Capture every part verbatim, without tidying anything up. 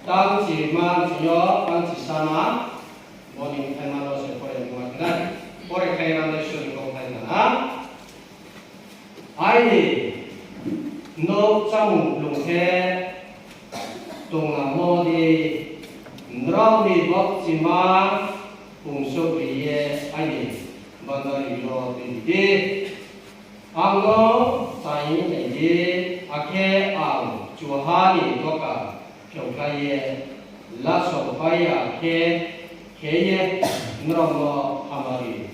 Tang chirima sing yo, tang chisama, bo ni bthai ma no se pore nai. Pore khe Isor ni kauthai na. Aini nouh chámung blung khe tongnangmo di, nrao ni baptisma pungsouh ri ye aini bandari yo tuibi di. Ang no chainai di, akhe ang chuha ni doka pheokhlai ye, laso pai ya khe, khe ye nrao no hamari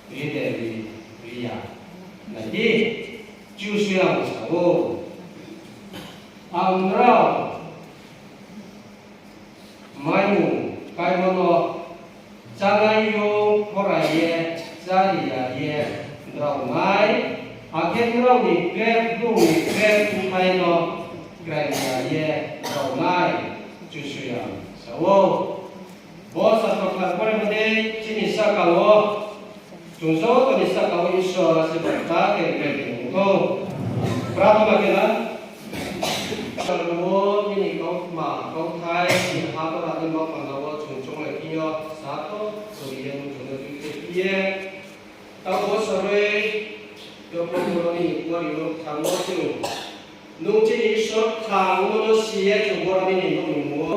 ri de ri, ri ya. Nai di, Kchusoyang sa ou, ang nrao maimung káimo no chánai yo khorai ye chári ya ye drao nai, akhe nrao ni krep bung ni krep bthai no krai ya ye drao nai, Kchusoyang sa ou. Bo sasro kthar pore mo dei chini sahka wo, chung joto ni sahka wo Isor asirbad khe ri khe tong thou. Prarthana khe na. Isor wo nini kautma kauthai chini ha tora ni ma panda wo chung chounglai thing yo sa to, sori ye nung chung no tui khe phi ye. Taoh bo soroi, yo pho boro nini kuari yo thang wo chung. Nung chini Isor thang wo no si ye chung boro nini nouh ni mung wo.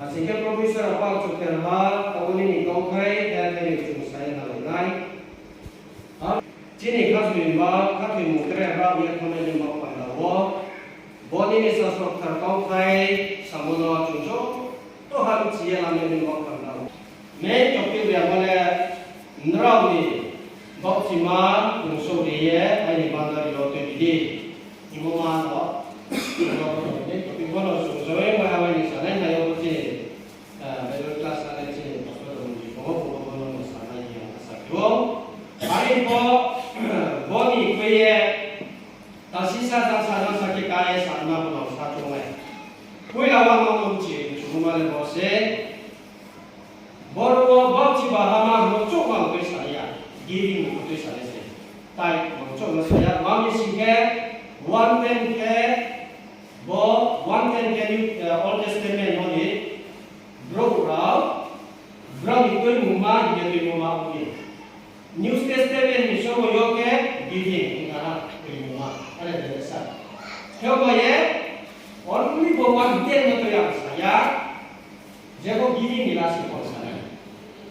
Asing khe Probhu Isor Apa Kchusoyang ha, taoh wo nini kauthai, khe khe ni chung sa ye nalai nai. Chini khathoima, khathoimung tre rao ye thanngnai ni ma panda wo. Bo nini sasro kthar kauthai samo no chung joto ha mchi ye lamai ni ma panda wo. Main topic ri amo le, nrao ni baptisma pungsouh ri ye aini bandari yo tuibi di. Hingmo ma no, main topic bo no chung joto ma hamai ni sanai nai yo bo chini, Bible class sanai chini pastor rao ni bung wo bung wo bo no sanai hing ye asa khe ou. Are pho, bo ni khui ye, ta sisa jang sa jang sa khe ka ye sa ma bo no sa choung nai. Poila wo ang no mchi, chung ma le bo se. Boro wo baptisma hama hamo chouh ma tui sa ya, giving ni tui sa ya se. Tai ma chouh ma sa ya, ma mi sing khe, one tenth khe, bo one tenth khe ni, Old Testament wo ni, brouh rao, brao ni tuimungma hing ye tuimungma ong ye. New Testament ni somo yo khe giving hing kha na tuimungma, are de sa. Khe bo ye, only bo one tenth no tui ang sa ya, je bo giving ni lasi pho sa nai.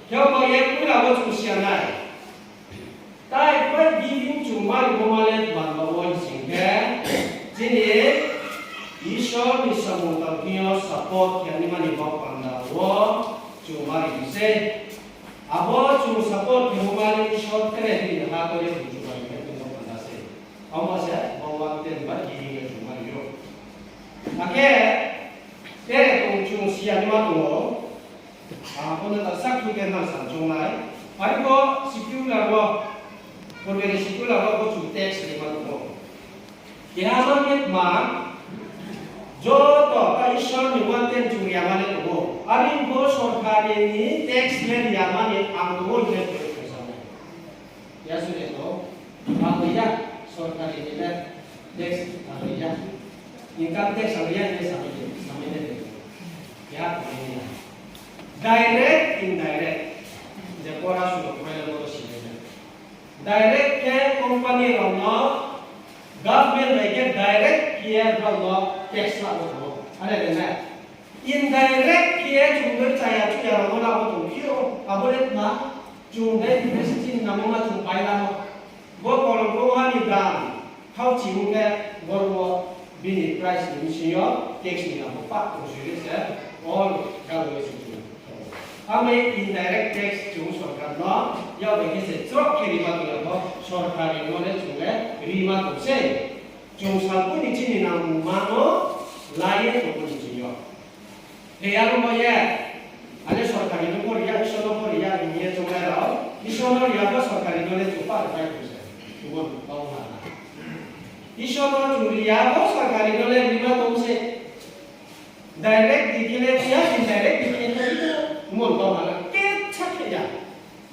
Khe bo ye poila wo chung si ya nai. Tai bai giving chung mari bo ma le tma ba wo hing sing khe, chini Isor ni samung tang thing yo support khe naima ni bo panda wo chung mari se. Abo chung support khe bo ma le Isor tre bini ha kore chung mari khe bo panda se. Abo se bo one tenth bai giving le chung mari ou. Akhe tre tong chung si ya naima tong ou. Abo no ta sakhu khe nang sa choung nai. Are pho secular wo, purbe ni secular wo bo chung tax rima tong ou. Keha ma khe tma, joto ta Isor ni one tenth chung ri ya ma le tong ou. Are pho sorkari ni tax le ri ya ma ni ang tong ou hing ye tong ou. Ya suri to, ang ya, sorkari ni le tax ang ya. Income tax ang ya, ni samai de, samai de. Ya, ang ya. Direct, indirect. Je pora suno pore le bo si nai. Direct khe company rao no, government bai khe direct khe brao no tax la bo tong ou. Are de na. Indirect khe chung bai chaya chuya rao no lamo tong phio, abo le tma, chung dei bisi chini nangmo ma chung pai lamo. Bo kolom kongha ni dam, thao chimung khe, boro wo bini price ni bsing yo tax ni nangmo pah tong soi le se, all galo ye se chung. Abo indirect tax chung sorkar no, yag bai khe se chroh khe rima tong ya pho, sorkari no le chung le rima tong se. Chung salpoi ni chini nangmungma no lai ye tongmo ni chini yo. He ya no mo ye, ale sorkari no pho ri ya, Isor no pho ri ya, hing ye chongnai rao, Isor no ri ya pho sorkari no le chung pah ri pai tong se. Chung bo bau ha. Isor no chung ri ya pho sorkari no le rima tong se. Direct di khe le ri ya, indirect di khe le ri ya. Mon bau ha le, kecha khe ya.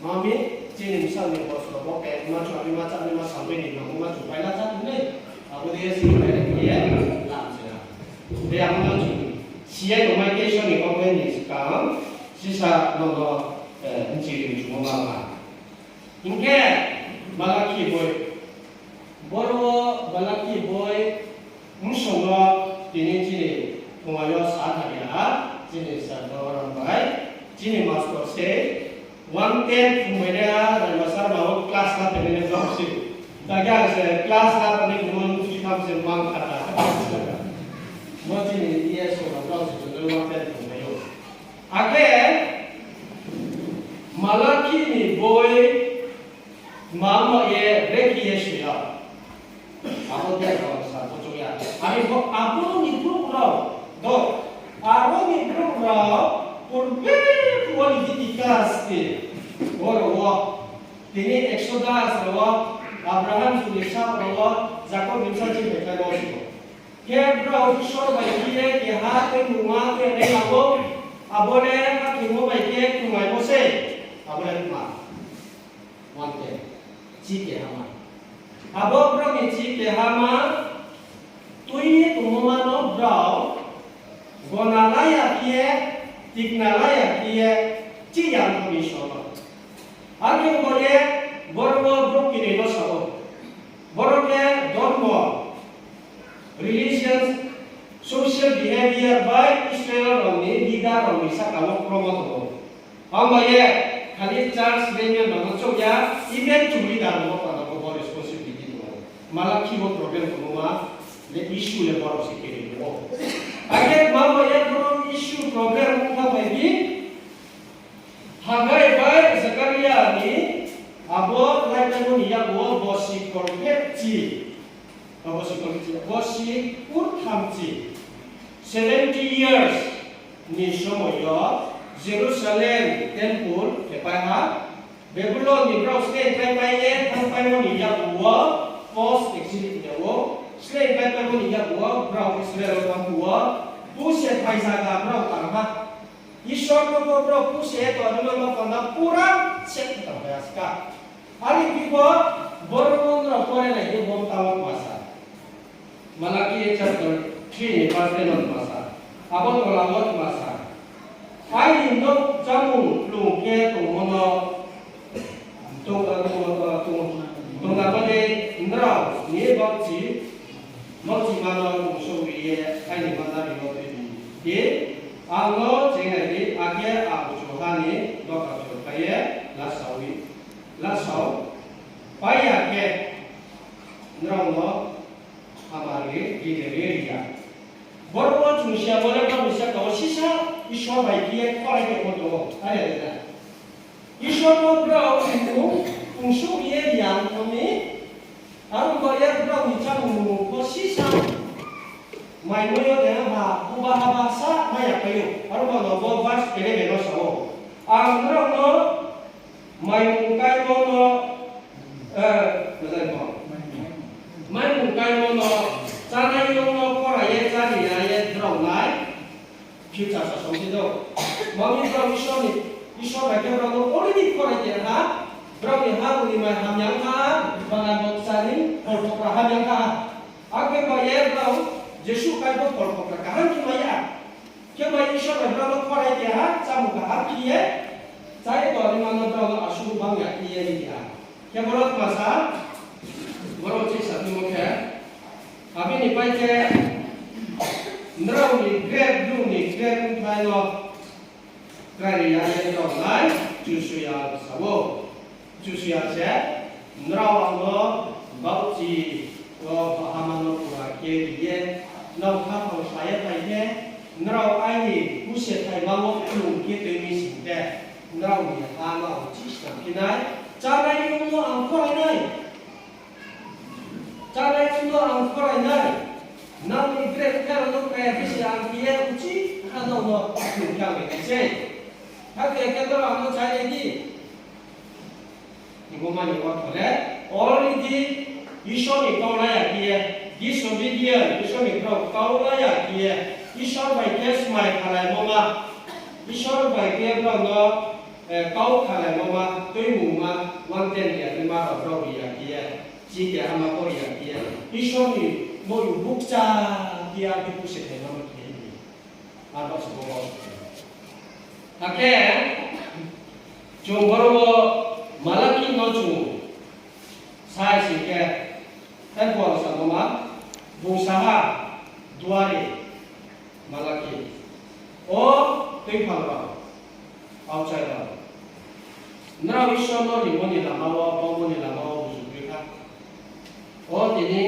Mami, chini bsal ni bosro bo pek ma, chwari ma, chani ma, salbai ni nangmo ma chung pai la tha tong le. Abo dei ye sini pai le khe ye lam se na. Be abo no chung Siya tongmai khe Isor ni government ni skang sisa nono, eh, bchi ri chumo ma ma. Hing khe Malakhi boi, boro wo Malakhi boi bsong no tini chini thongma yo sa thari ha, chini sir no rang bai, chini master se, One ten phung bai nai ha, Raima sir ma wo class la phainai ni brao se. Dagi ang se class la phainai phung wo nuhphi tham se mang kha ta. Bo chini E S O rao brao se jodoi one ten phung bai ou. Akhe Malakhi ni boi ma mo ye brekhe ye soi ya. Abo de rao sa bo chouh ya. Are bo abo ni brouh rao, do, abo ni brouh rao, purbe phuh wo ni titi class ni, boro wo, tini Exodus rao wo, Abraham ni sa rao wo, Jakob ni sa chini bai khlai bo se. Khe brao Isor bai khe ye keha tei mungma khe nai abo, abo le khathingmo bai khe khonglaimo se, abo le tma. One ten. Chi kehama. Abo brao ni chi kehama, tui ye tongmo ma no brao, gona la ya khe ye, tikna la ya khe ye, chi ya ongmo ni soma. Akhe bo ye, boro wo brouh kinoi no sa ou. Boro khe dormo, religion, social behavior bai Israel rao ni leader rao ni saka wo kromo tong ou. Abo ye khali church leader rao no chouh ya, even chung leader rao no panda bo responsibility tong ou. Malakhi wo problem tongmo ma, le issue le boro se khe tong ou. Akhe ma bo ye boro issue problem ongkha bai di, Hagai bai Zakaria ni abo lainaimo ni yakgu wo bosi kholphehchi, bosi kholphehchi, bosi kurthamchi, seventy years ni somoi yo Jerusalem temple khe pai ha. Babulon ni brao slei khlaipai ye thanngpaimo ni yakgu wo post exile ya ou, slei khlaipaimo ni yakgu wo brao Israel wo thanng phuh wo, puse phai zaga brao tang ha. Isor no pho brao puse ye tongnaima no panda pura check khe tangphai ya ska. Are phi pho, boro no nrao pore nai di, bo tang wo tma sa. Malaki chapter three ni verse ten no tma sa. Abo tola wo tma sa. Aini nouh chámung klung khe tongmo no tong, tong, tong, tongna bade nrao ni bauchi, bauchima no tungsouh ri ye aini manari no tuibi di. Ang no chengnai di, akhe ang kchuha ni doka kchur khlai ye lasao, lasao pai ya khe nrao no hamari gideri ri ya. Boro wo chung siya bo le brao ni saka wo sisa Isor bai khe ye khorai tongmo tong ou. Are ya de na? Isor no brao ni mung tungsouh ye ri ya ong thanng mi, aro ba ye brao ni chámung mung pho sisa maimo yo de ha, buba haba sa mai ya phai ou. Aro ba no bo verse eleven no sa ou, Ang nrao no maimung kaimo no, eh, mazai bo. Maimung kaimo no, chánai yong no khorai ye chári ya ye drao nai, future sa song se do. Mami brao Isor ni, Isor bai khe brao no already khorai khe ha, brao ni ha, bung ni mai hamya ong kha, bagan bo kchari, pholkhokra hamya ong kha. Akhe ba ye brao, Jisu kai bo pholkhokra kaham khe mai ya. Khe ba Isor bai brao no khorai khe ha, chámung kaham khe ye, chá ye tongnaima no brao no asuh bang ya khe ye ri ya. Khe boro tma sa, boro chisa phimo khe, abini pai khe, nrao ni grep blung ni grep bthai no krai ri ya ye nrao nai, Kchusoyang sa ou. Kchusoyang se, nrao ang no bauchi wo bahama no pura khe ri ye, nrao khaphang sa ye phai khe, nrao aini buse thaima wo klung khe tui mi sing khe, nrao ni ha no ang chisnang phi nai, chánai yong no ang khorai nai. Chánai yong no ang khorai nai, nrao ni grep bthai rao no krai ya khe se ang khe ye uchih ha nrao no klung khe ang ri nai sei. Hakhe khe nrao ang no chánai di. Timo mani ortho le, already Isor ni kau la ya khe ye, disobedient, Isor ni brao kau la ya khe ye, Isor bai khe smai khalaimo ma, Isor bai khe brao no, eh, kau khalaimo ma, tuimungma, one ten ri ya, tuima rao brao ri ya khe ye, chi kehama pho ri ya khe ye, Isor ni moyu bukcha khe ye, akhe buse thaima ma khe ye. Abo se bo. Akhe chung boro wo Malaki no chung sai sing khe, tei bo ang samo ma, bung sa ha, duari, Malaki. O tuiphang rao, aokchai rao, nrao Isor no rimo ni lama wo, baumo ni lama wo buzu kroi kha. O tini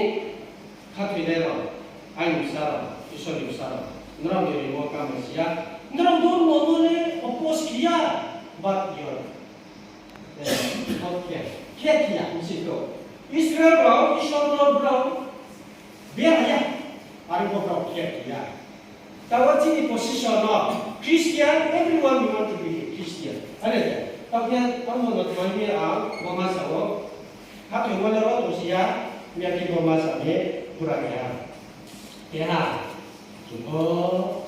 khathoinai rao, aini bsa rao, Isor ni bsa rao, nrao ni rimo kamai si ya, nrao dormo no le oppose khe ya, but your, eh, not care, care khe ya, bsing khe. Israel rao, Isor no brao bera ya, are pho brao care khe ya. Taoh wo chini position no, Christian, everyone we want to be a Christian. Are de, taoh khe, tamo no tma mi ang, bo ma sa wo, khathoimo le ro tong si ya, miya khe bo ma sa mi, pura keha. Keha, chung pho,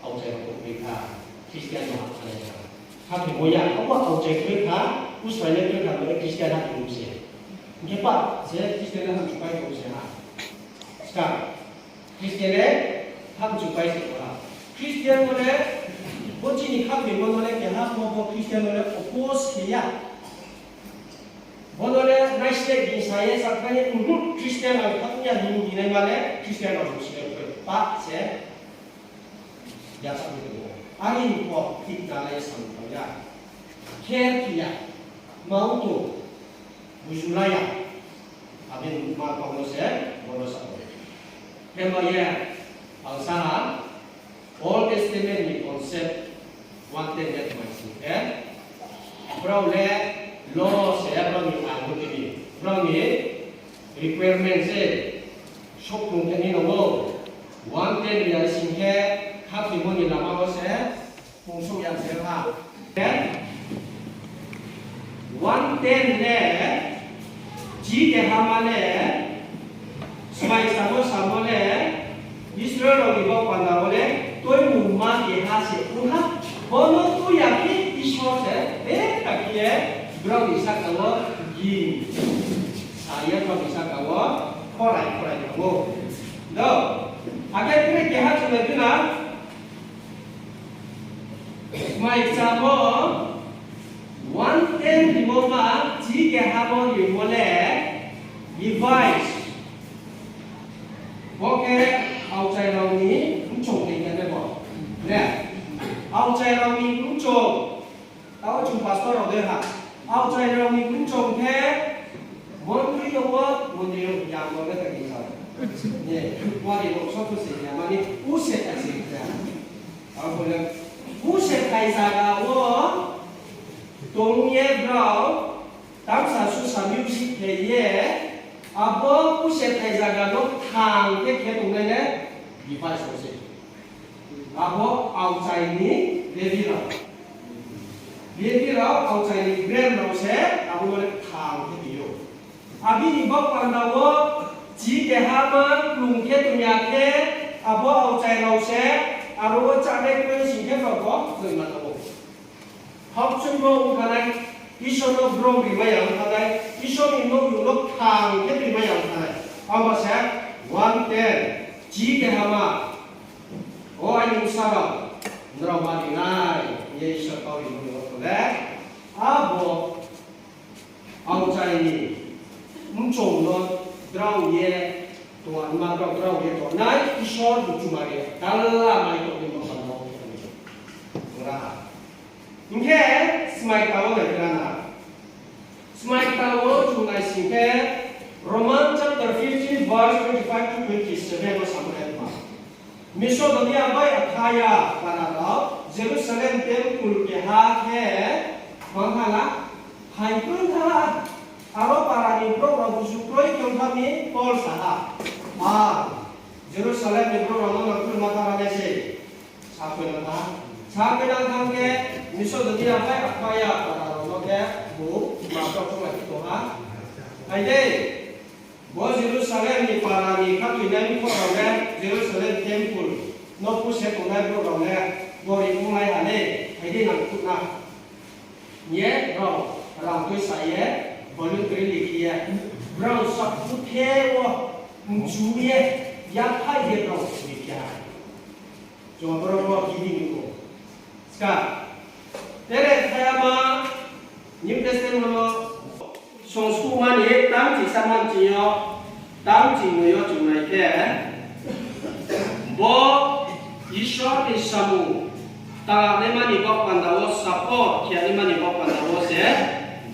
aokchai rao kroi kha, Christian no hapnai kha. Khathoimo ya, abo aokchai kroi kha, usrai le kroi kha, bo le Christian ha tong se. Hing khe pa, se Christian le hamchupai tong se ha. Skang, Christian le hamchupai se ha. Christian no le, bo chini khathoimo no le, keha pho bo Christian no le oppose khe ya. Bo no le naisle gingsa ye sakhnai ye, umm, Christian ang khathoing ya hing hingnaima le, Christian rao ni sing yo kroi. Pa se, Yachaoh ni tong ou. Are ni pho thik nalai ye samung tang ya. Khe phi ya. Mau to. Buju la ya. Abini ma tong no se, bo no sa ou. Khe ma ye, ang sa ha, Old Testament ni concept, one tenth ni tma sing khe, brao le law se, brao ni ain no tini, brao ni requirement se, souhphung khe ni nang ou. One tenth ni sing khe, khathoimo ni lama wo se, pungsouh ya se ha. One tenth le, chi kehama le, smai samo samo le, Israel rao ni baoh panda wo le, tuimungma keha se ong ha. Bo no tui ya khe Isor se, beta khe ye, brao ni sahka wo gin sa ye, brao ni sahka wo khorai khorai tong ou. Do, akhe tre keha chung nai di na, Smai kchamo, one tenth rimo ma, chi kehamo rimo le, Levites. Bo khe aokchai rao ni mchong ni khe bo. Ne? Aokchai rao ni mchong. Taoh chung pastor rao de ha. Aokchai rao ni mchong khe, mondri yo wo, mondri yo yang wo le tagi sa. Ne, wari rao sob se ya mani, use ta se ya. Abo le, use thai zaga wo tong ye brao, tamsa susa music khe ye, abo use thai zaga no thang khe khe tongnai le, Levites rao se. Abo aokchai ni Levi rao. Levi rao aokchai ni brem rao se, abo no le thang khe tong ou. Abini baoh panda wo, chi kehama, klung khe tong ya khe, abo aokchai rao se, aro wo chánai kroi sing khe rao pho, kroi ma tong ou. Hapchuimo ong thanai, Isor no brom rimai ya ong thanai, Isor ni nouh yo no thang khe rimai ya ong thanai. Abo se, one tenth, chi kehama, O aini bsa rao, nrao mani nai, ye Isor kau ri mani otho le, abo aokchai ni mchong no drao ye tong, ma drao, drao ye tongnai Isor buchuma ri, dalla mai tong ni ma panda wo khe ni. Ora ha. Hing khe, smai kta wo nai khe na. Smai kta wo chung nai sing khe, Roman chapter fifteen verse twenty-five to twenty-seven wo samo nai ma. Macedonia bai Akhaya para rao Jerusalem temple keha khe bang thanng ha, hai kroi thanng ha. Aro para ni brouh rao buzu kroi khe ong thanng mi Paul sa ha, A, Jerusalem ni brouh rao no nang kroi ma thanng ha nai se. Sa khe nang thanng, sa khe nang thanng khe, Macedonia bai Akhaya para rao no khe bung ma kau chunglai khe tong ha. Hai de, bo Jerusalem ni para ni khathoinai mkhoh rao le, Jerusalem temple no puse tongnai brouh rao le, gorib onglai ha le, hai de nang khutna. Ye brao rang tuisa ye, voluntary likhi ye, brao saphu the wo mchu ye, yaphaih ye brao likhi ha. Chung boro wo giving nuh ou. Ska, tere thayama New Testament no songskuma ni tang chisa manchi yo, tang chingnoi yo chung nai khe, bo Isor ni samung tangnaima ni baoh panda wo, support khe naima ni baoh panda wo se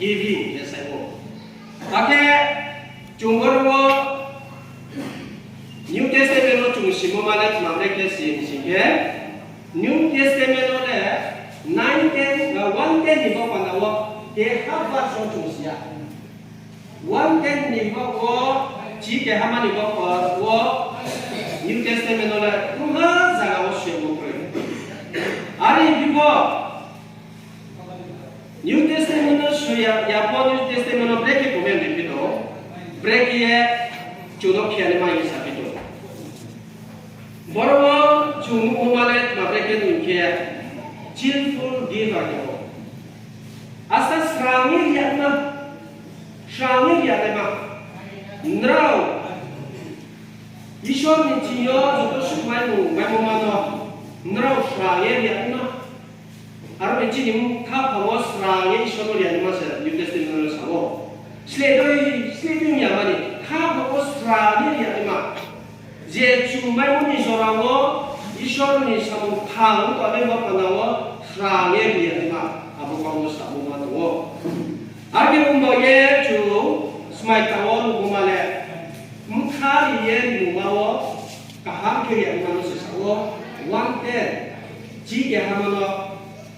giving khe sai ou. Akhe chung boro wo New Testament no chung simo ma le tma brekhe si sing khe, New Testament no le nine tenth, one tenth ni baoh panda wo, keha verse no chung si ya. One tenth ni baoh wo, chi kehama ni baoh wo, New Testament no le bungha zaga wo simo kroi. Are phi pho, New Testament no soi ya, ya pho New Testament no brekhe comment ri phi tong, brekhe ye chung no khe naima ye sa phi tong. Boro wo chung nuhmo ma le tma brekhe hing khe, cheerful giver khe ou. Asa srang ye ri ya naima, srang ye ri ya naima. Nrao Isor ni thing yo joto suh maimung maimo ma no nrao srang ye ri ya naima. Aro ni chini khaphang wo srang ye Isor no ri ya naima se New Testament no sa ou. Sleh dei, sleh dei ya mani, khaphang wo srang ye ri ya naima. Je chung maimo ni jora wo Isor ni samung kthang tongnai baoh panda wo srang ye ri ya naima, abo kau no samo ma tong ou. Akhe ongba ye chung smai kta wo nuhmo ma le, bkha ri ye rimungma wo kaham khe ri ya naima no se sa ou, one tenth, chi kehama no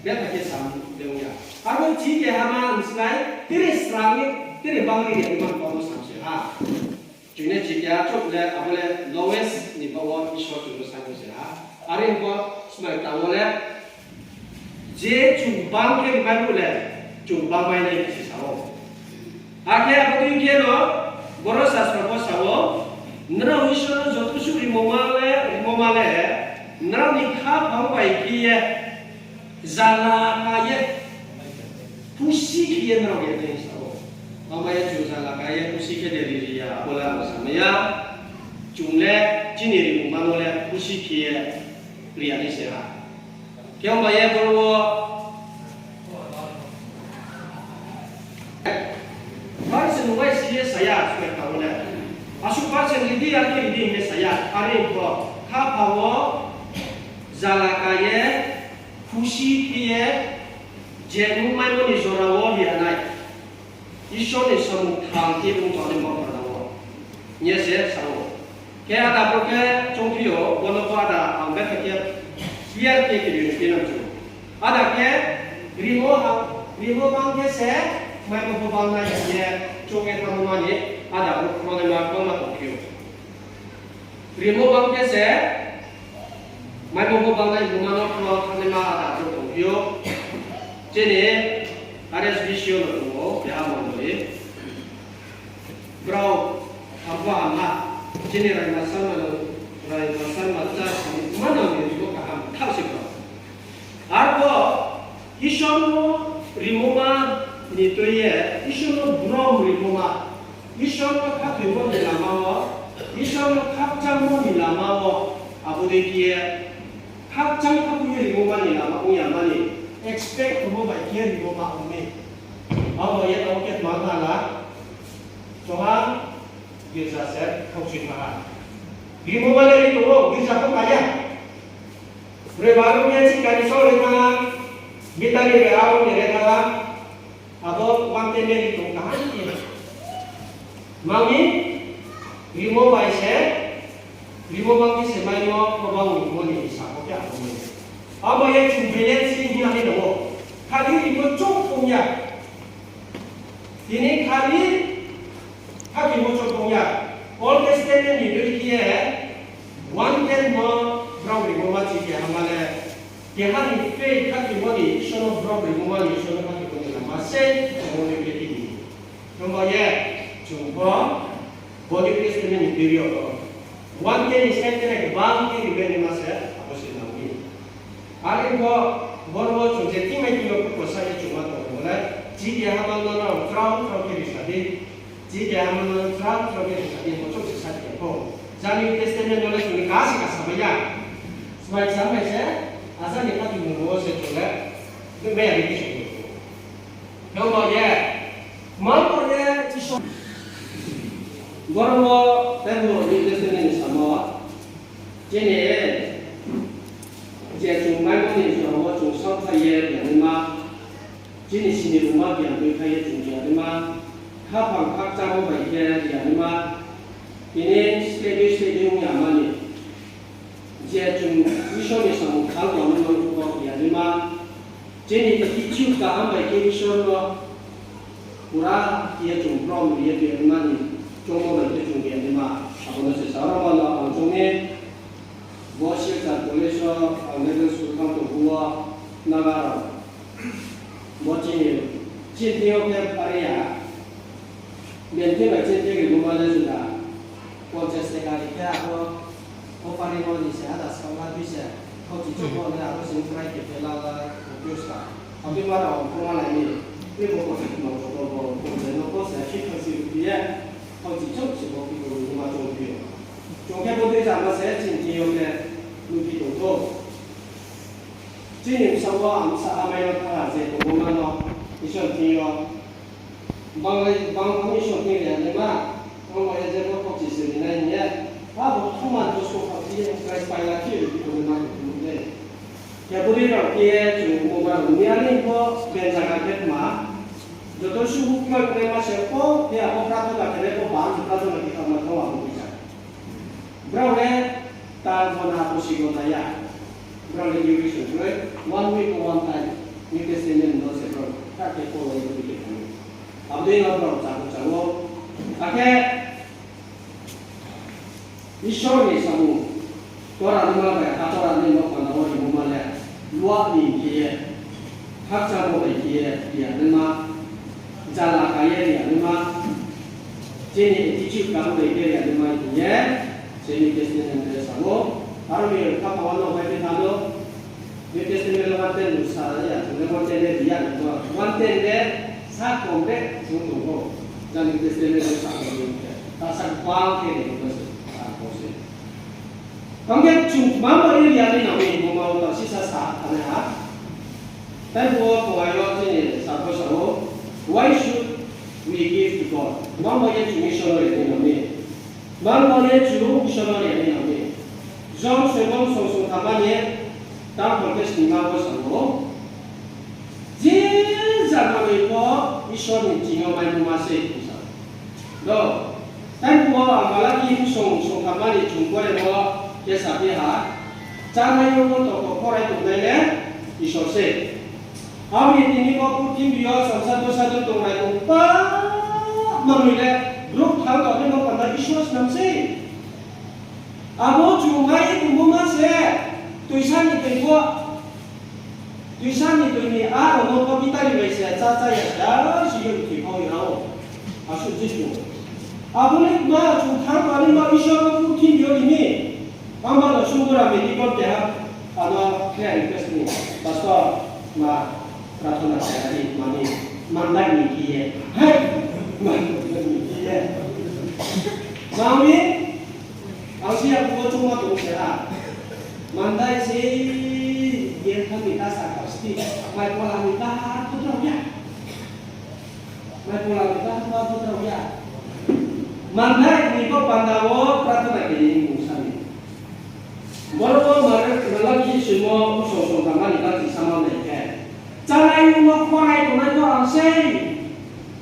betha khe sam de ong ya. Abo chi kehama ni slái tre srang ye, tre bang ri ya naima no sam se ha. Chung le chi keha chouh le, abo le lowest ni baoh wo Isor chung no saing se ha. Are pho smai kta wo le, je chung bang khe rimai phuh le, chung bangmai nai khe se sa ou. Akhe abo dei khe no, boro sasro pho sa ou, nrao Isor no joto suh rimungma le, rimungma le, nrao ni khaphang bai khe ye, zala ka ye, khusi khe ye nrao ri ya nai sa ou. Abo ye chung zala ka ye khusi khe de ri ri ya, abo le ang samai ya. Chung le chini rimungma no le khusi khe ye ri ya nai se ha. Khe ongba ye boro wo percent wise ye sa ya, smai kta wo le. Asuh percent ri di, are khe ri di hing ye sa ya. Are pho, khaphang wo zala ka ye, khusi khe ye, je nung maimo ni jora wo ri ya nai, Isor ni samung kthang khe ong tongnai baoh panda wo, hing ye se sa ou. Khe ada bro khe choungphi ou, bo no pho ada ang betha khe clear khe khe ri ni khe nang chung. Ada khe rimo ha, rimo bang khe se maimo pho bang nai hing ye choung ye thanngmo ma ni, ada bro khnaima bangma tongphi ou. Rimo bang khe se maimo pho bang nai hingma no khna thanngnaima ada bro tongphi ou. Chini R S B C O no tong ou, keha mondoli. Brao ham pho ham ha. Chini Raima Sarma no, Raima Sarma church ni manang ni rimo kaham thaoh se brao. Arpho Isor no rimoma ni tui ye, Isor no brom rimoma, Isor no khathoimo ni lama wo, Isor no khakchangmo ni lama wo, abo dei khe ye, khakchang khabu ye rimoma ni lama ong ya mani, expect khemo bai khe rimoma ong mi. Abo ye tong khe tma thala, choha girja se khaukchoi tha ha. Rimoma le ri tong ou, girja pho ka ya. Broi baru ye chikani sori tha ha, gitari bai aro ni re tha ha, abo one tenth ye ri tong kaham ye. Mami, rimo bai se, rimo bang khe se maimo, bo bang rimo ni hisa pho khe abo mai. Abo ye chung balance ni hing ye nai ou. Khali rimo chouh ong ya. Tini khali khathoimo chouh ong ya. Old Testament ni dei khe ye, one tenth no brao rimoma chi khe hama le, keha ni faith khathoimo ni, Isor no brao rimoma ni, Isor no khathoimo ni lama se, abo dei khe tini. Tongba ye, chung pho, bo New Testament ni period wo, one tenth ni side khe nai khe bang khe rimai naima se, abo se nang mi. Are pho, boro wo chung je thing mai thing yo phu pho sa ye chung ma tong le, chi khe hama no no, trao trao khe ri sa di. Chi khe hama no trao trao khe ri sa di, bo chung se sa khe pho. Jani Testament no le chung ni ka se ka sa bai ya. Bai sa bai se, asa ni kati mung wo se chung le, nung bai ya ni kati mung. Nung bo ye, ma bo ye, Isor. Boro wo, tei bo New Testament ni samo, chini, je chung Bible ni jora wo chung saohthai ye, ya ni ma, chini sini ruma biang tui khai ye chung ya ni ma, khaphang khakchangmo bai khe ya ni ma, tini step by step ong ya ma ni. Je chung Isor ni samung khal tongmo no bo ya ni ma, chini attitude kaham bai khe Isor no pura khe ye chung brom ri ye ya ni ma ni, chongmo bai khe chung ya ni ma, abo no se sa rao ma no ang chung ni, bo Silchar College wo ang middle school tang tong phuh wo naga rao. Bo chini, chini thing yo khe pari ya. Bini thing bai chini thing ri buma le juda. Ponchas taka ri khe abo, bo pari no ni se ada saola tui se. Khauchi chouh bo le abo sing prai khe phe la la, bo pyo sa. Abo ma rao ang pho ma lai ni. Tei bo ko se no ko bo, bo se no ko se, si khauchi ri ye. Khauchi chouh se bo phi ko ni ma chong phi yo. Chung khe bo dei jama se chini thing yo khe nuhphi tong thou. Chini bsaoh wo ang bsa amai no thanng ha je tongmo ma no Isor thing yo. Bang le, bang pho Isor thing ri ya nai ma, bang bai ye je bo khauchi se ri nai hing ye. Abo thuma joso khauchi ye Christ pai la khe ri phi tongmo ma tong thou le. Khe buri rao khe ye chung bo ma rao ni ani pho ben zaga khe tma. Joto suh buktui tongnai ma se pho, khe abo prathona khe nai pho ba, prathona khe tma thanng abo bisa. Brao le ta ghona, kusi ghona ya. Brao le duration kroi, one week one time. New Testament no se brao kha khe pho ye budi khe thang ou. Abo dei no brao chá khe chá ou. Akhe Isor ni samung, tora nima bai ha tora ni no panda wo rimoma le, luah ni khe ye, khakchangmo bai khe ye ri ya nai ma, jala ka ye ri ya nai ma, chini attitude kaham bai khe ri ya nai ma hing ye, chini Christian ni sa ou, aro ni khaphang wo no bai khe thanng ou, New Testament lo one ten no sa ya, chung le one ten le ri ya nai ma, one ten le sa kom le chung tong ou, jani New Testament lo sa kom le, ta sa bang khe ri ya nai ma se, sa kom se. Tang khe chung tma bai ye ri ya nai nang mi, bo ma wo ta sisa sa thanng nai ha. Tei bo phuaing yo chini sa pho sa ou, why should we give to God? Tma bai ye chung Isor no ri ya nai nang mi? Tma bai ye chung Isor no ri ya nai nang mi? John soibon song song thamma ni, tang khe sni ma wo sa ou. Je jat manoi pho Isor ni thing yo maimo ma se, hing sa. Do, tei bo ang Malaki bsong song thamma ni chung pore bo khe saphi ha, chánai yo no toko khorai tongnai le Isor se. Abo ni tini bo purthimbi yo songsa dosa do tongnai tong pa manoi le, brouh thang tongnaima panda Isor snam se. Abo chung mai tongmo ma se, toisa ni tei pho, toisa ni tei ni aro no pho bitari bai se chá chá ya se, aro si yo thoi kha ya ou. Asuh je chung. Abo le ma chung thang tongnaima Isor no purthimbi yo ri mi. Ama no sungura medical keha, ano khe request ni, Pastor, ma prathona khe ri mani, mandai ni khe ye. Hai, mandai ni khe ye. Mami, ang si ya phuh wo chungma tong se ha. Mandai se, yen thang ni ta sa kau sti, mai pola ni ta ha, putrao ya. Mai pola ni ta ha, putrao ya. Mandai ni bo panda wo prathona khe ni mung sa ni. Boro wo Malaki soimo bsong song thamma ni ta chi sama nai khe. Chánai yo no khorai tongnai pho ang sei.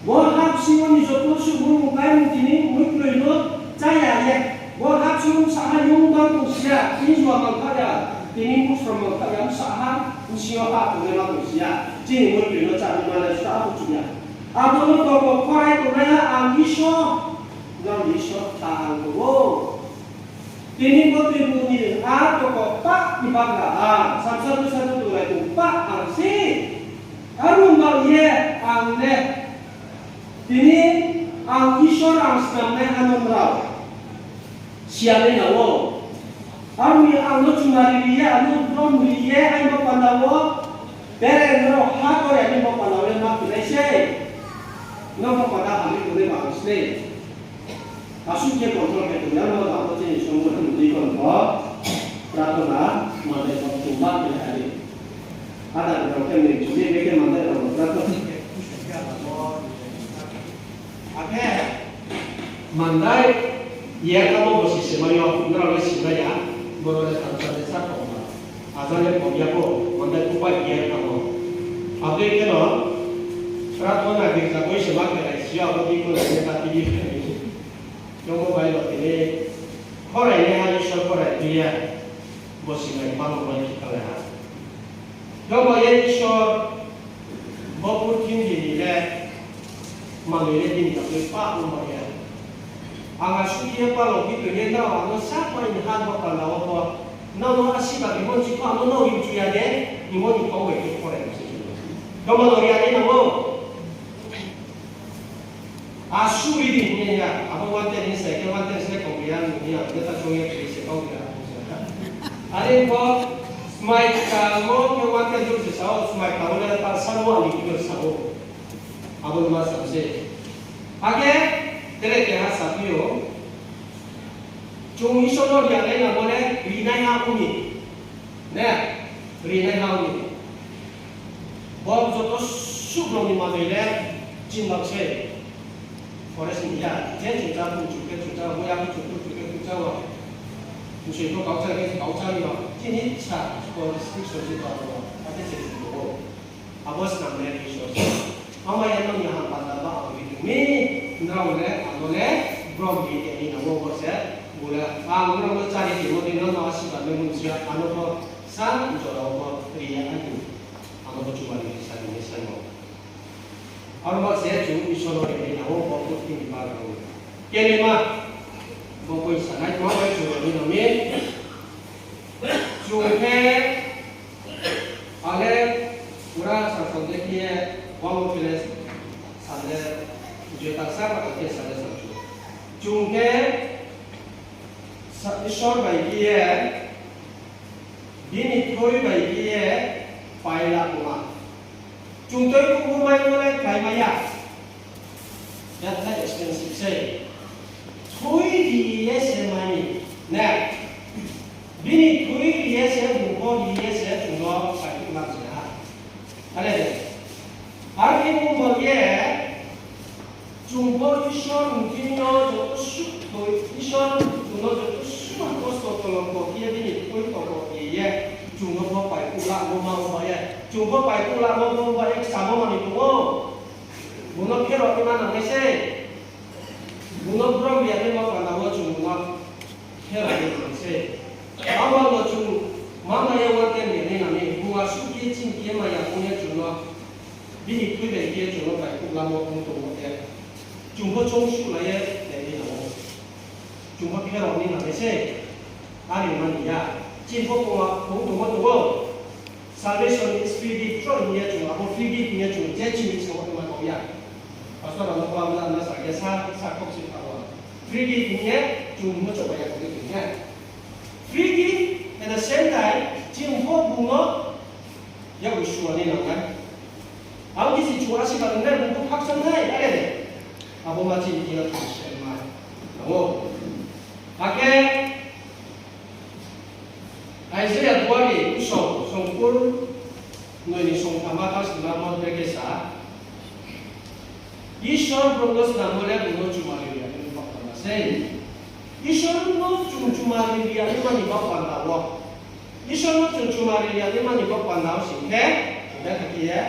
Bo ha bsing yo ni joto suh bumung kaimung tini muikroi no chá ya ye. Bo ha bsing yo bsa ha yung bang tong si ya, tini jua mangkha ya, tini musrom mangkha ya, bsa ha bsing yo ha tongnaima tong si ya. Chini muikroi no chá ni ma le sa ha chu ya. Abo no toko khorai tongnai ha ang Isor, nang Isor tha ang tong ou. Tini bo tui bu ni a toko pah ni bagra ang, samsa dosa no tonglai tong pah ang se. Aro ba ye ang le. Tini ang Isor ang snamnai ha no nrao. Siya le na ou. Aro ni ang no chumari ri ye, ang no brom ri ye, ai bo panda wo. Bere nrao ha kore ni bo panda wo le ma khe nai se. No bo panda ha ni kore ma ang se. Asuh khe control khe tong ya, no abo chini songbothon ni deacon pho prathona Mandai rao tongma khe ari. Ada rao khe ni chuli be khe mandai rao no kra to. Akhe mandai ye kamo bo si semai yo, nrao le simai ya, boro le tangsa le sa kong ba. Aja le kong ya bo, mandai kubai ye kamo. Abdei khe no, prarthona girja boi sema khe lai si ya, abo di ko lai ne ta tini khe ni. Jomo bai lo tini, khorai ne ha Isor khorai tui ya. Bo si nai bang bai khe kalai ha. Jomo ye Isor, bo purthimbi ni le, manoi le bini bagoi pap ongma ya. Ang asuh ye palo bi tong ye nrao ano sa pai ni ha bo panda wo pho. Nrao no asi ba rimo ni pho ano nrao ri chu ya de, rimo ni kau bai khe khorai se. Jomo no ri ya de nang ou. Asuh ri di hing ye ya, abo wanted ni se, khe wanted se kong ya, nung ya, beta chung ye kri se kau ya. Are pho, smai kamo khe wanted jok se sao, smai kamo le ta sa wo ani khe sa wo. Abo no ma sa se. Akhe, tere keha sa phi ou. Chung Isor no ri ya nai na bo le, ri nai ha ong ni. Ne, ri nai ha ong ni. Bo joto suh rao ni manoi le chinbak se. Forest ni ya, je chungcha, pungchu khe chungcha, bo ya pungchu, pungchu khe pungcha wo. Bsoi pho kaucha khe kaucha yo. Chini sa, forest ni soji to abo, ate se chungbo. Abo snam le Isor se. Ama ya no ni ham panda ba abo ni mi, nrao le, ano le, brom ni ke ni nang ou bo se, bo le, ang nrao no chari timo ni no no asi ba le mun sia, ano pho, sa, jora wo pho, ri ya ani. Ano pho chumari sa ni sa no. Aro ba se chung Isor no ri ni nang ou, bo purthimbi ni bagra wo. Kelema, bo koi sa nai, bo koi chung ri ni nang mi. Chung khe, ale, pura sa Sunday khe ye, wang khe le, Sunday, je ta sa ba khe Sunday sa chung. Chung khe, sa, Isor bai khe ye, bini thui bai khe ye, paila kma. Chung tui kubu mai no le khlai mai ya. That time expensive se. Thui ri ye se mai ni. Ne. Bini thui ri ye se, bung pho ri ye se, chung no sai lam se ha. Ale de. Ar khe bung bo ye, chung pho Isor ni thing yo joto suh, Isor chung no joto suh kosto kolom ko khe ye bini thui ko ko khe ye, chung no pho pai kula mo ma ba ye. Chung pho pai kula mo ma ba ye, ksa mo ma ni tong ou. Bung no pherao ni ma nang nai se. Bung no brom ya ni ma panda wo chung bung no pherao ni nang se. Abo no chung ma ma ye wanted ya ni nang ni, bung asuh khe ching khe ma ya ong ye chung no. Bini thui bai khe chung no bai khuh lamo ong tong ou ye. Chung pho chung suh lai ye, nai ni nang ou. Chung pho pherao ni nang nai se. Are mani ya. Chini pho kongma ong tong ou tong ou. Salvation is free gift, chro hing ye chung, abo free gift hing ye chung, je chini sing wo ma kau ya. Pastor rao no kau la na sa ye sa, sa kau si kau. Free gift hing ye chung mo chouh ya kau ye. Free gift, at the same time, chini pho bung no, ya bo suh ni nang nai. Abo khe si chung asi ba nai, bung pho khakchang nai, are de. Abo ma chini thing yo chung se ma. Nang ou. Akhe, Isaiah duari usong songkur noi ni songtham ma ta sima mo brekhe sa. Isor brouh no snammo le bung no chumari ri ya ni baoh panda sei. Isor no chung chumari ri ya ni mani baoh panda wo. Isor no chung chumari ri ya ni mani baoh panda wo sing khe, hing khe khe ye,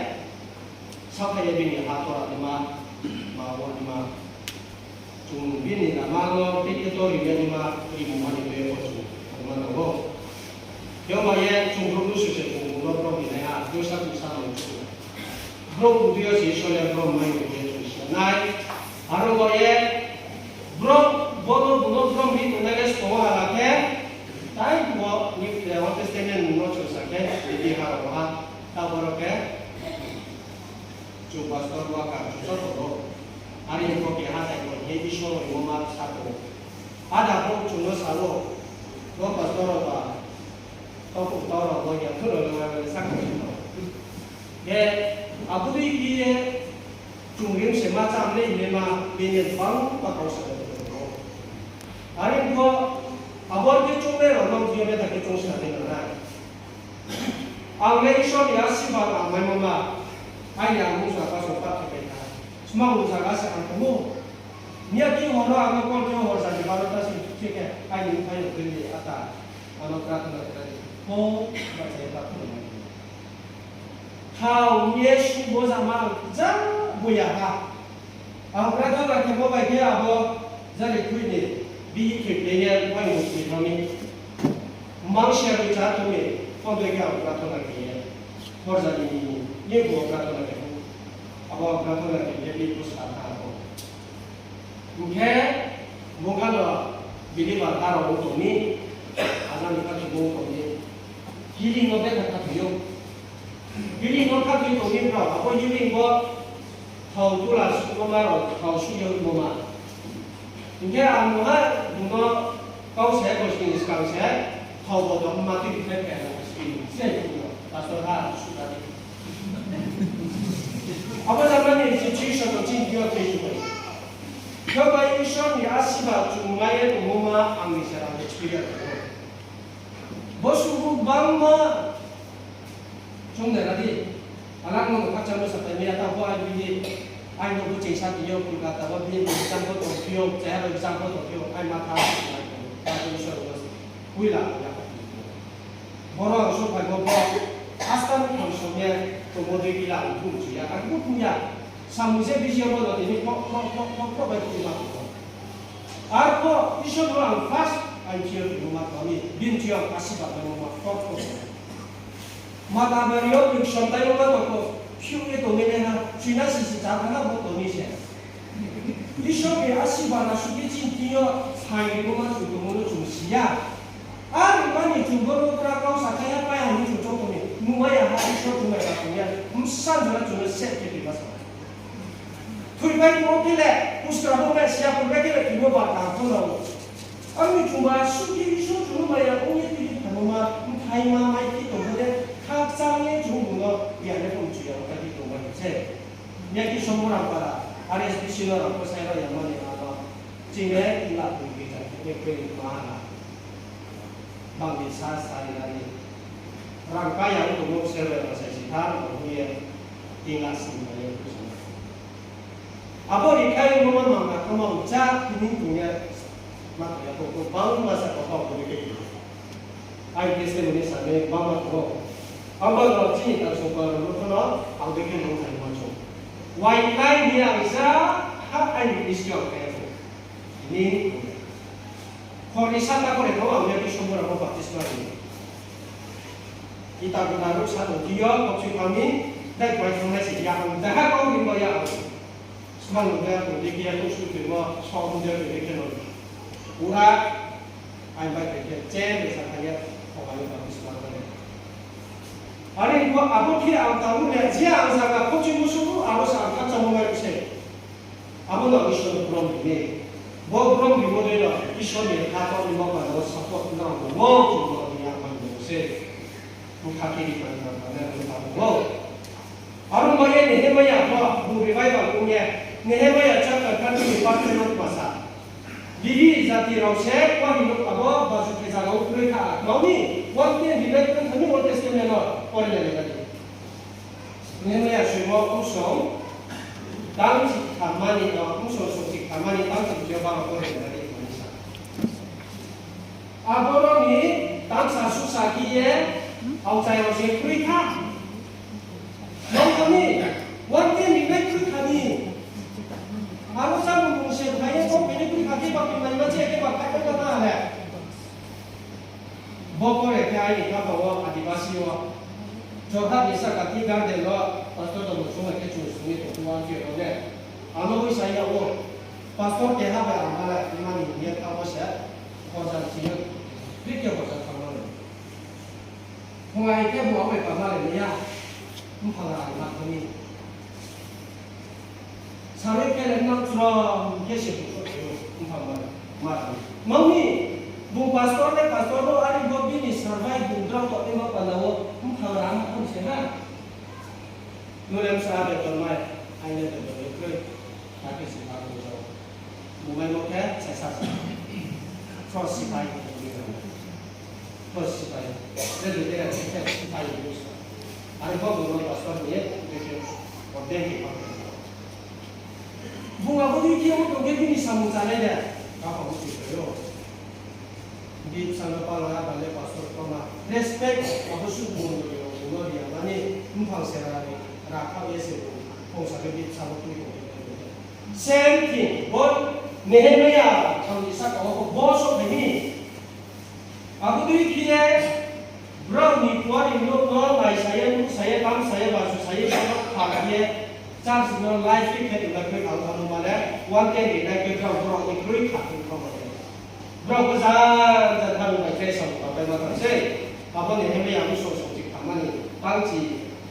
saohthai ye bini ha tora ni ma, ma wo ni ma. Chung bini lama no tei khe to rimai ni ma, rimung ma ni tui ye pho chung tongma nang ou. Khe ma ye chung brouh no suse bung bung no brouh ri nai ha, josa bung sa nang chung. Brouh bung tui yo se Isor le brouh mai ni tui ye chung si nai. Aro ma ye brouh bo no bung no brouh ri tongnai le sbo hala khe, tai bo ni, eh, Old Testament no chung sa khe, bidi ha rao ha, ta boro khe, Chung pastor worker, chung joto no. Are pho keha tai pho khe Isor ni mo ma sa tong ou. Ada pho chung no sa ou. Bo pastor rao ba, tau pho tau rao no ya, thuro no ya, sa khe chung no. Khe, abo dei khe ye, chung rim se ma cham le, hing ye ma, bini bang ma kau sa tong ou. Are pho, abo khe chung le rao no, jio le ta khe chung sa le nang nai. Ang le Isor ni asirbad ang maimo ma, aini ang mungsa kasong pathe bai kha. Smang mungsa ga se ang tongmo. Miya ki horo ang no call khe horja ni barota sing thik khe aini mphai no bini ata. Ano prarthana khe nai. Ho, ba se prarthana nai. Thao ye su bo jama ang ja boya ha. Ang prarthana khe bo bai khe abo jari thui ni bihi thoi khe ye mphai no sing thang ni. Mang sia ri cha tong ni, phone bai khe ang prarthana khe ye. Horja ni ni, ni bo prarthana khe. Abo prarthana khe ye, ni bo sa tha abo. Hing khe, bung kha no believer ha rao tong ni, aja ni kha tong ni. Healing no betha kha tong yo. Healing no kha tong ni tong ni brao, abo healing bo thao tula suhmo ma rao, thao suh ye mo ma. Hing khe ang no ha, bung no kau se, bo sini skang se, thao bo tong ma tui khe khe, sini se, pastor ha, suh tadi. Abo jama ni situation no chini thing yo face khe. Khe bai Isor ni asirbad chung mai ye tongmo ma ang ni se ang experience khe. Bo subu bangma chung de radi. Alang no khakchangmo sapai mi ya ta bo ai bidi. Ai no bo chingsa tini yo Kolkata wo bini exam bo tong phi yo, chaya bo exam bo tong phi yo, ai ma tha. Ai Isor bo hui la ya. Boro ang sophaimo bo, asta ni khon somya, tongmo dei kila ang thum chuya, ang bo thum ya. Samung se bisi abo no tini phok, phok, phok, phok, phok bai thum ma thum. Arpho, Isor no ang first, ang chiyo thum ma thum ni, bin chiyo ang asirbad bai ma phok, phok. Mata bari yo, bin somtai ma thum ko, phiu ye tongmi nai ha, china sisi cha thang ha bo tong ni se. Isor ni asirbad na suki chini thing yo, phai ni bo ma chung tongmo no chung si ya. Ar mani chung bo no pra kau sa khe ya pai ang ni chung chong tong ni. Numa ya ha Isor chung bai ka tong ya. Msa jora chung no set khe tui ma sa. Thui pai tong khe le, usra bo bai sia pur bai khe le tui bo ba ka tong na. Ar ni chung ba suki Isor chung no maya ong ye tui thanngmo ma, mthai ma mai tui tong bo de, khakchang ye chung bo no ya le tong chu ya ong tui tong ba se. Miya ki Somborang para, R S B C no rang ko sai rao ya mani ano. Ching le ila pui pui jang khe khe ni ma ha. Bang ni sa sa ni nani. Rang kaya ong tongmo se rao ya sai si tha, rang hu ye. Ila sing ma ye hu sa. Abo ni khai mo ma mang na khamang cha tini tong ye. Ma tong ya ko ko bang ma sa ko bang ko ni ke. Ai testimony sa ni bangma tong ou. Abo no chini ta songkar rao no pho no ang de khe nung thai ma chung. Wai nai ni ang sa ha ai ni Christian khe pho. Ni khor ni sa ta khore tho ang de khe Somborang bo baptisma ni. Kita kita ruk sa tong thi yo, kok sui thang ni, dai pai thang nai se ya ang, dai ha kau ni ma ya ang. Smang nung ya tong di khe ya tong sui tong mo, song nung ya tong di khe no. Pura, ai bai khe khe, chen de sa kha ya, kok bai baptisma kha ya. Are ko abo khe ang tang le, je ang zaga kok sui mo sung, abo sa ang khakchangmo mai se. Abo no Isor no brom ri ni. Bo brom rimo dei no Isor ni ha to ni ma pa no support nang no, no chung no ni ya ma no se. Bung kha khe ri pa ni ma pa na ni pa no. Aro ma ye Nehemia pho, bung revival ong ye. Nehemia chapter thirteen ni verse ten no ma sa. Bibi jati rao se, wani no abo, baju khe zaga wo kroi kha. Mao ni, one ten ni nai kroi kha ni Old Testament no, pore le le kha ni. Nehemia soimo ong song, tang si khamani, ong song song si khamani, tang si khe ba ko re na ri khamani sa. Aboro ni tang sa su sa ki ye, aokchai rao se kroi kha. Nong kha ni, one ten ni nai kroi kha ni. Aro sa mung mung se khai ye, kok bini kroi kha ke ba kroi mai ma che ke ba khai ka na le. Bo pore khe aini kha ba wo Adibasi wo. Jorhat ni saka tea garden wo pastor tongmo sung khe chung sung ye tong ou ang khe rao le. Ano wi sa ya wo. Pastor keha bai ang ma le, imani hing ye thanngmo se. Horja ni sing yo. Bikhe horja thanngmo le. Phung ai khe bo bai pa ma le ya. Mphang ra ang ma thang ni. Sarui khe le nang chrom khe se bukhrouh khe ou, mphang ma, ma, ma ni, bung pastor le pastor no, ari bo bini survive bung drao tongnaima panda wo, mphang ra ma khom se ha. Nung le bsa beton mai, aini beton le kroi, ta khe se ha bung drao. Bung mai bo khe, sa sa sa. First sipai, first sipai. Re re re, sipai, sipai. Bo bung no pastor ni ye, bung khe ordain khe ma. Bung abo dei khe ong tong khe bini samung chanai de, kaphang bo tui phai ou. Bini bsa no pal ha, bale pastor kama. Respect, abo suh bung no ri, bung no ri, mani, mphang se ra ri, ra kha ye se bung, bung sa khe bini bsa no tui tong khe. Same thing, bo Nehemia, thang ni saka wo, bo so phai ni. Abo dei khe ye, brao ni kuari no, no, nai sa ye, nuh sa ye, tam sa ye, basu sa ye, brao no kha ye, church no life khe khe tong khe kha, kha, mane, one ten ni nai khe brao, brao ni kroi kha, kha, kha, mane. Brao khe jan, jan, thanng bai khe sa, kha, bai ma tang se. Abo ni hemai ang song song chi kha mani, tang chi,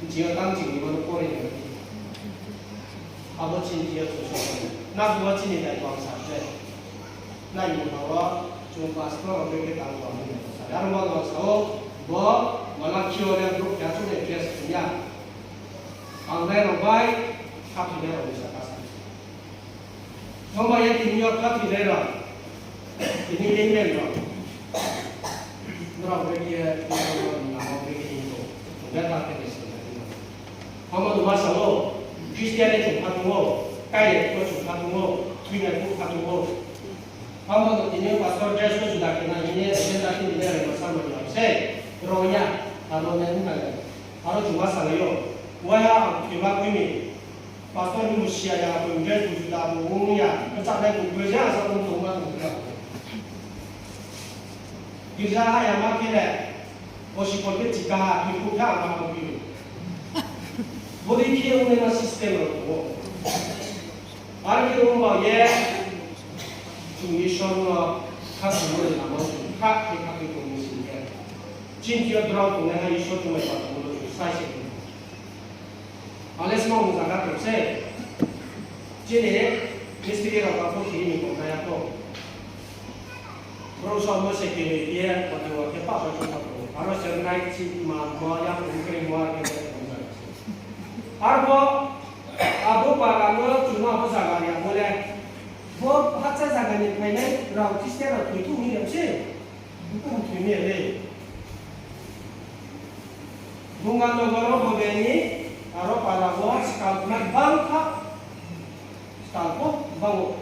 chi yo tang chi ni mano pore ni. Abo chini thing yo chung sa, na buwa chini dai bang sa se. Nai ni ha wo, chung pastor rao brekhe tang bang ni sa. Aro ma bang sa ou, bo, Malakhi yo le brouh keha chung ni case ya. Ang nai rao bai, khathoinai rao ni sa ka sa. Thoma ye tini yo khathoinai rao. Tini amen rao. Nrao brekhe, nrao brekhe hing tong. Bethel khe ni sing na tini. Hamo numa sa ou, Christian ni chung kha tong ou, kai ye pho chung kha tong ou, thui nai pho kha tong ou. Hamo no tini yo pastor dress no juda khe na hing ye, agenda tini le rema sa mani rao se, rao ya, aro ne nung kha le. Aro chung ma sa lai ou, waiha ang thoi ma khui ni. Pastor ni musia ya, bo dress bo juda bo ong ya, kchah nai bo khui ya, asa ong tong ma tong ya. Girja ha ya ma khe le, o sikol khe chika ha, thoi phuh khe ang ma tong phi ou. Bodei khe ong nai ma system rao tong ou. Are khe ong ba ye, chung Isor no kha tongmo ni lama chung kha khe kha khe tong ni sing khe. Chini thing yo drao tongnai ha Isor chung bai pa tongmo no chung sai se tong. Ales no mung zaga tong se. Chini mistri rao ka pho kiri ni tong nai ya to. Brouh sa mo se kiri ye, pati wa khe pa pa chung pa tong. Aro se nai chi ma mo ya tong kri mo ar khe tong zaga se. Arbo, abo para no chung no abo zaga ri abo le. Bo hakcha zaga ni phainai rao Christian rao thoi thou ni rao se. Bukung thoi ni le. Bunga no goro bo beni, aro para bo skal na bang kha. Skal pho bang ou.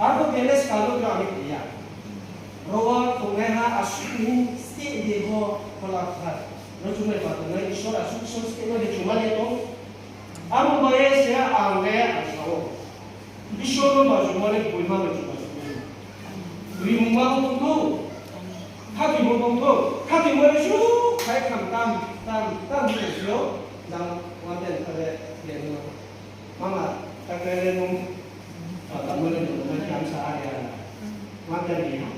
Arbo bele skal no gra ni ya. Ro wo tongnai ha asuh ni state de bo kola kha. Ro chung nai pa tongnai Isor asuh Isor state no de chung ma le tong. Abo bai ye se ang le ang sa ou. Isor no bajumani boima bai chung bajumani. Rimungma bo tongthou. Khathoimo tongthou. Khathoimo le suh khai kham tam, tam, tam ni sio. Jang one ten kha le, le no. Mama, ta khe le nung, ah, tamo le nung, nung kham sa ha ya. One ten ni ha.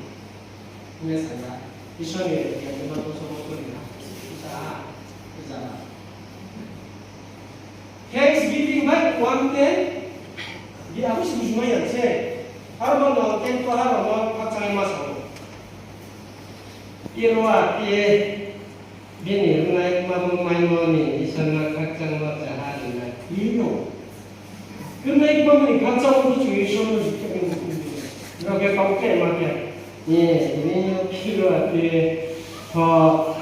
Hing ye sa ya, Isor ni ya, ya, ya, ya, ya, ya, ya. Thanksgiving bai one ten, di abo se bujima ya se. Aro no one ten to aro no khakchang ma sa ou. Iro a, ye, Bini rwngnai kma bung maimo ni Isor no khakchangmo cha ha ri na. Ino. Rwngnai kma bung ni khakchangmo bo chung Isor no ri khe ni. Ro khe kau khe ma khe. Ye, bini yo philo a khe. Tho,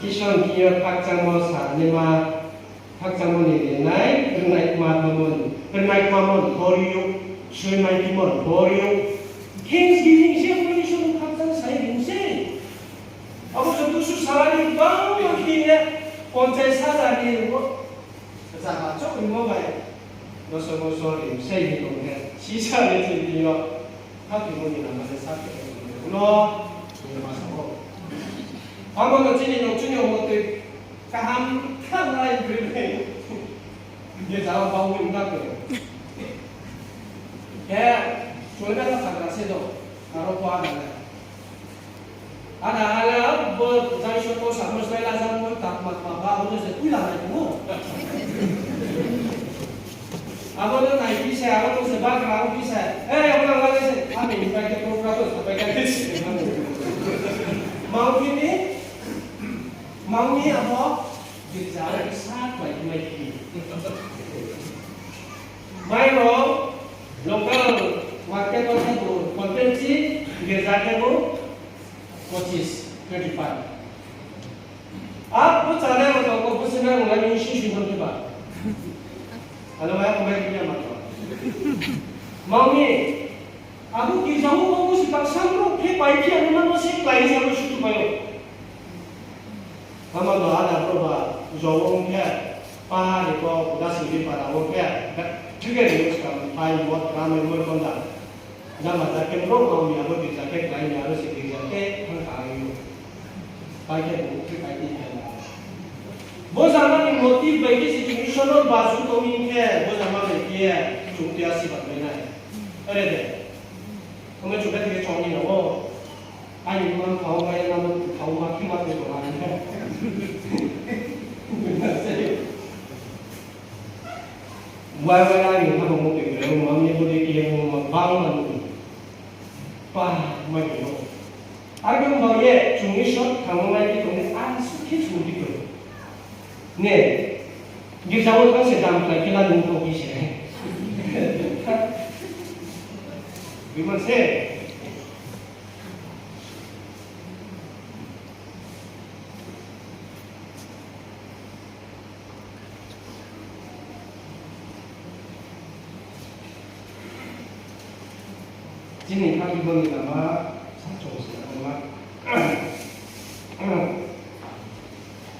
Isor ni yo khakchangmo sa ni ma. Khakchangmo ni rinai, rwngnai kma thamon, rwngnai kma mon, hori ou, soi mai khe mon, hori ou. Thanksgiving se, bo Isor no khakchang sai ring se. Abo se dusu salary bang bang khe ye, ponchas hajar ni ringo, zaga chouh ringo bai, doso boso ring se ni tong khe, sisa ni thing yo, khaphimo ni lama le sa khe, no, ni ma sa ou. Abo no chini no chini omo tui, Kaham kha lai bri bri. Ye jao bau ni na ko. He, chole na ka phagra se do. Aro ko ana le. Ana ala bo jai so to sa mo sai la jang mo ta ma ma ba bo se pui la lai mo. Abo no nai pi se, abo no se ba gra pi se. He, abo na lai se. Ami ni bai ke program to sa bai ka ke se. Mau ni ni. Mau ni abo. Girja wo sa klai mai phi. Mairong local market wo khe bo kontenchi, girja khe bo pochis, twenty five. Abo channel wo tongko bo channel wo lai ni si Singkon khe ba. Ano maya khe bai khe ya ma to. Mami, abo girja wo bo si baksa brouh khe pai khe ano mano se klái sa no sutu pai o. Mama no ada brouh ba jong ong khe, pahari ko, uda singri para ong khe, thike ri skang phai mo tra me mo konda. Jama ja khe brouh bang ni abo girja khe klái ni aro se girja khe thang ka yo. Pai khe bo khe pai di khe na. Bo jama ni motive bai khe se chung Isor no basu tong mi khe, bo jama bai khe chung tia si ba mai nai. Are de. Kome chung khe thike chong ni no. Ai ni man thao mai na mo thao ma khe ma te ko ha ni. Wai wai ai ni thabo mo pe pe mo ni bo de khe mo ma bang ma ni. Pa ma ni no. Ar bang ba ye chung ni short thang mai khe tong ni ai su khe chung di ko. Ne. Girja wo thang se dam klái khe la nung tong bi se. Bi man se. Chini kha bibol ni lama sa chung se lama.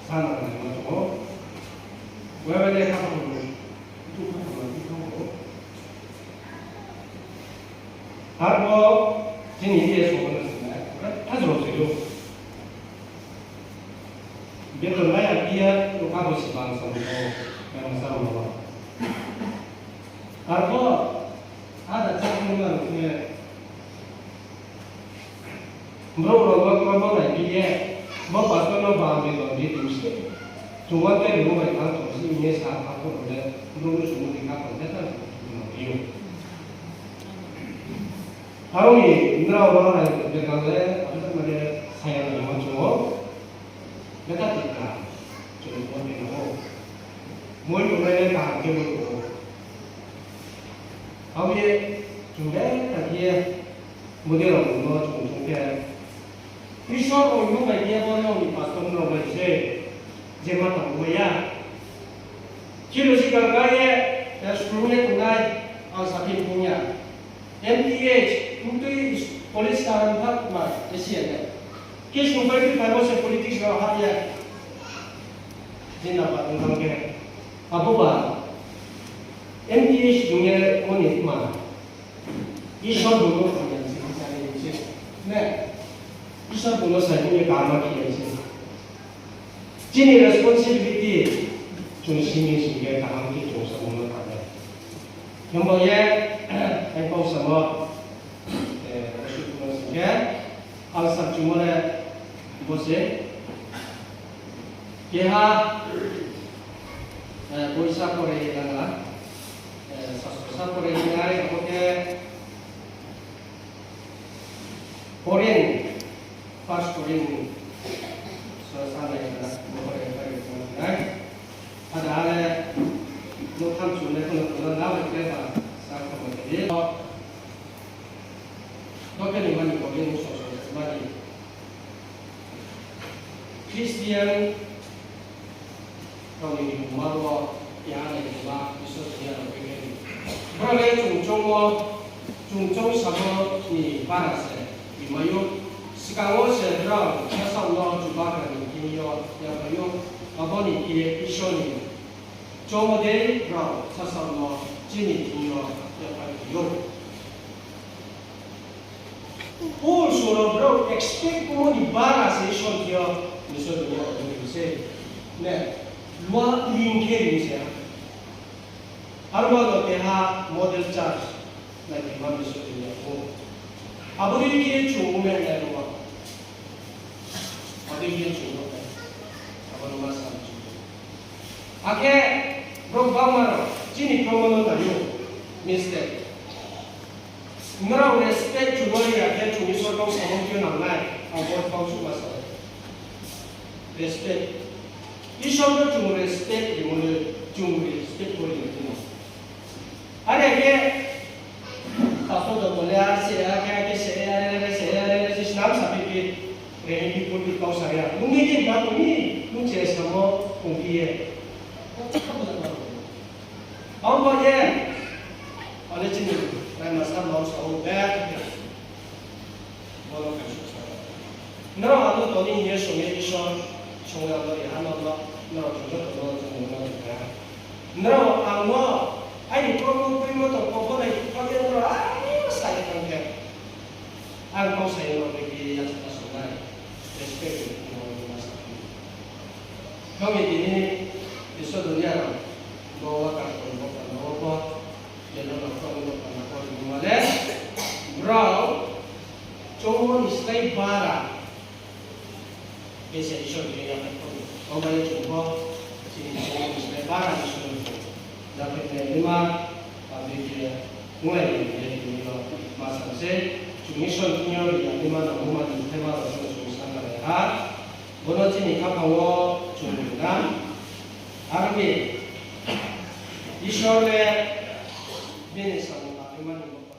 Sa na lama chung. Wai wai le kha bibol ni. Itu kha bibol ni kha bibol. Arbo chini ye songkha na sinai, ha jro se yo. Beton lai a pia, to kha bo si bang sa mo, bang sa mo. Arbo, ada chak mo na ke. Brouh rao no kma bo nai phi ye, bo pastor no bang de tong di tong se. Chung wa ke rimo bai thang tong se, hing ye sa kha pho le, brouh no sung di kha pho le, ta no phi yo. Aro ni nrao no hai de kang le, abo ta mane saya na ma chung o. Beta tikna, chung ni pon ni nang o. Moi tongnai le kaham khe moi tong o. Abo ye, chung beta khe ye, bodei rao no chung chung khe. Isor rao no bai khe bo no ni pastor rao bai se, je ma tang mai ya. Theological ka ye, eh, school ye tongnai, ang sa phi tong ya. M T H, mtui police ka rang thak ma, A C N le. Case no pai phi phaimo se politics rao hah ye. Jin na ba tong tang khe. Abo ba, M T H tong ye mo ni ma. Isor bung no khamya se, sa ye se. Ne? Isor bung no sai ye kaham khe ye se. Chini responsibility, chung simi sing khe kaham khe chung samung no tang nai. Himba ye, ang kau samo, eh, responsibility sing khe, ang sa chumo le, bo se, keha, eh, boisa pore nang la, eh, sastra sa pore nai, abo khe, Korinth, First Korinth, so sa nai na, mo Korinth ka ri mo nai. Ada ale, no tham chu le kono kono na le kre ba, sa ko mo de. Doke ni mani Korinth so so mani. Christian rao ni buma wo keha nai buma Isor ni ya rao khe khe ni. Brao le chung choungmo, chung choung samo ni bara se rimai ou. Skang wo se brao sasaoh no Chubagra ni thing yo yaphai ou. Abo ni khe Isor ni choungmo dei brao sasaoh no chini thing yo yaphai ou. Paul song rao brao expect kmo ni bara se Isor thing yo Isor ni ya rao khe se. Ne, lua ling khe ling se. Aro ba no keha model church nai khe ma Isor ni ya pho. Abo ni khe chung ong nai ya rao. Abo ni khe chung ong nai. Abo no ma sa chung. Akhe brao bangma rao chini promo no nai ou. Mistake. Nrao respect chung no ri ya khe chung Isor kau samung khe nang nai, ang bo kau suh ma sa. Respect. Isor no chung respect rimo le, chung respect bo ri ya khe nang. Are khe, pastor do bo le, a se, a khe, a khe se, a re, re, se, a re, re, se, snam sa phi phi, re, phi, phi, phi, kau sa ya. Nung ni khe ba tong ni, nung che samo, tong phi ye. Abo ye, ale chini Raima Sarma sa ou be, bono kaisu sa. Nrao ano toni hing ye song ye Isor, song ya no ri ha no no, nrao joto no chung no ri ha. Nrao ang no, aini promo poimo to pobo nai thang ye nrao, ang sa ye thang khe. Ang kau sa ye no be khe ya sa sonai, respect ni thing no ma sa. Kami tini Isor dunia rao, bo wa ka ko bo ka no bo, ye no no ko bo ka no ko ni ma le, brao, choungmo ni slái bara, kesa Isor ni ya ka ko, bo ba ye chung bo, chini choungmo ni slái bara Isor ni ko, ya ka ni ma, abi khe, ngai ni ye ni yo, ma sa se, chung Isor ni yo ya ni ma no ma ni the ma no chung sa ka le ha. Bono chini khaphang wo chung ri na. Aro ni Isor le bini samung tangnaimani bo